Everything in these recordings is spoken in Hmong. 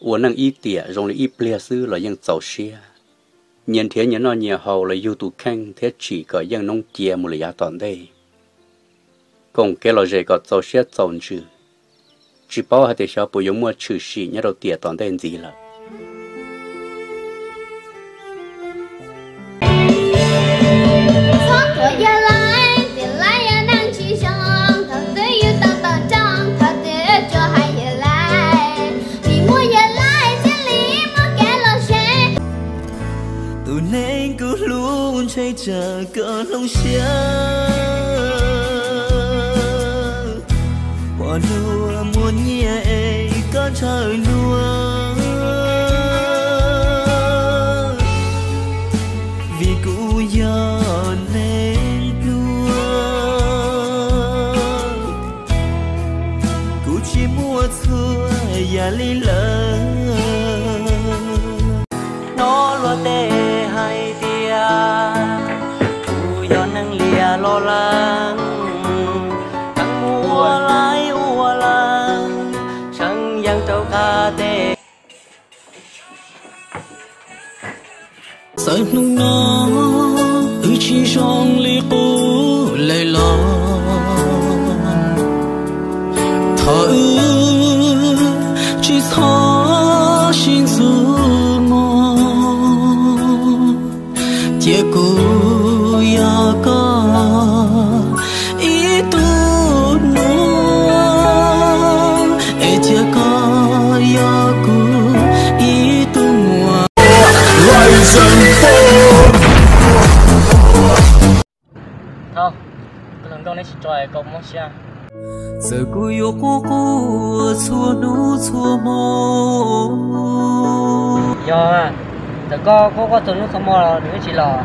Ua neej ib tiam zoo li ib pliag xwb los yeej txaus siab, nyias nrhiav nyias noj nyias haus los yug tus kheej thiab tsim kom yeej noob cia mus lawm yav tom ntej. Koom kev lom zem kom txaus siab txaus ntsws, tsis paub hais tias xyov puas yuav muaj tshwm sim nyob rau tiam tom ntej ntxiv lawm. Txhob thuam yawg laib, tiam laib yog neeg tsis zoo, thaum twg yus tau tau rooj, thaum twg tsuas hais yawg laib, vim muaj yawg laib thiaj li muaj kev lom zem. Tus neeg kuv hlub ntshe tsam koj hloov siab, pom dua muaj nyiaj es koj ntshaw dua, vim kuv yog neeg pluag, kuv tsis muaj txhua yam li lawv. Hnov luag tej hais tias kuv yog neeg liam los lees, ua laib ua lees, tseem yeej rau qab teb. Txawm hnub no wb tsis zoo li qub lawm los, thov wb tsis txhob sib ntxub mog. Cia kuv yog koj ib tug nus, es cia koj yog kuv ib tug muam. Thaum hluas nkauj neb tsis tso es koj mob siab. Txawm kuv yuav quaj quaj txhua hnub txhua hmo. Yog, txawm koj quaj quaj txhua hnub txhua hmo los nws yeej tsis los.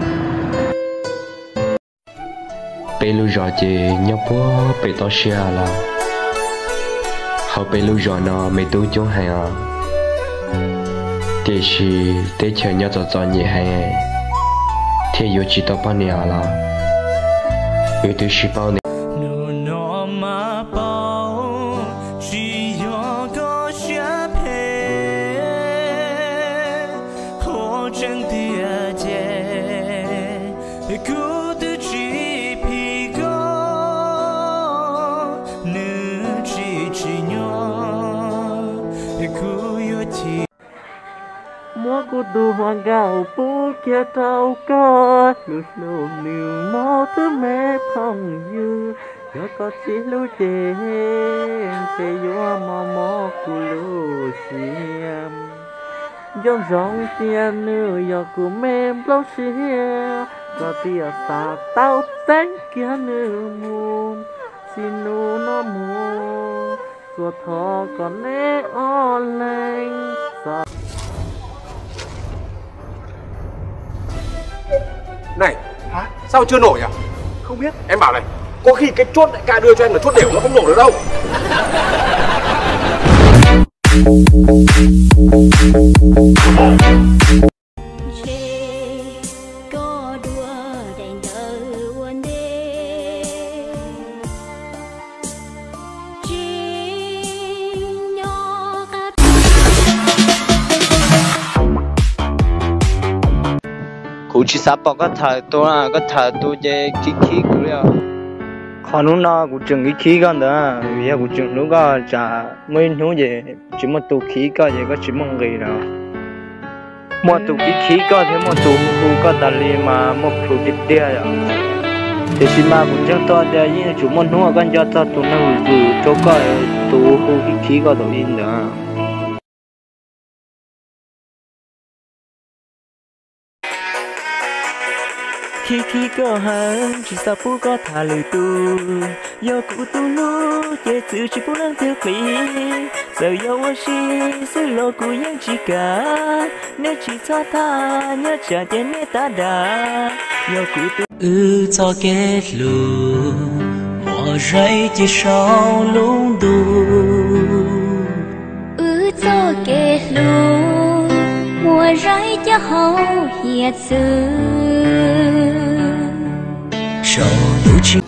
Peb lub zos ces nyob puag pem toj siab lawm. Hauv peb lub zos no me tub coob heev os, tiam sis teb chaws nyob txom txom nyem heev thiaj yuav tsis tau poj niam los wb twb sib paub ntawd. Hnub no mas paub tsis yog koj siab phem, qhov tseeb tiag ces kuv twb tsis phim koj, nws tsis tsim nyog kuv yuav chim. Muab kuv tus hluas nkauj pub kiag rau koj, hlub hlub nws mas tus me phooj ywg, yog koj tsis hlub ces ntshe yuav mob mob kuv lub siab. Nco ntsoov tias nws yog kuv me nplooj siab, koj thiaj xav tau teeb kiag nws mus, txij hnub no mus txuas thov kom neb ob leeg xav. Này, hả? Sao chưa nổi à? Không biết. Em bảo này, có khi cái chốt đại ca đưa cho em là chốt đều nó không nổ được đâu. Ntshe koj dua daim ntawv ua ntej. Tsis nyob qab. Kuv tsis xav pom koj tham tus, koj tham tus ces khib khib kuv li os. Qhov hnub no kuv tseem khib khib koj ntawd, yog kuv tseem hlub koj tsam muaj ib hnub ces tsis muaj tus khib koj ces koj tsis muaj nqis lawm. Muaj tus khib khib koj thiab muaj tus hu koj tas li mas muaj plhus tiag tiag yom. Tiam sis mas kuv ntseeg tau tias yeej yuav tsum muaj hnub koj nco txog tus neeg vwm rau koj, tus hu khib khib koj tus li ntawd. Khib khib koj heev tsis xav pub koj tham lwm tus, yog kuv tus hlub ces txwv tsis pub leej twg plis. Txawm yog ua si xwb los kuv yeej tsis kam, neb tsis txhob tham nyob tsam ces neb tab dam. Yog kuv tus, wb txoj kev hlub muaj zeij cia saum lub ntuj. Wb txoj kev hlub muaj zeij cia hauv hiav txwv. Saum lub tshis.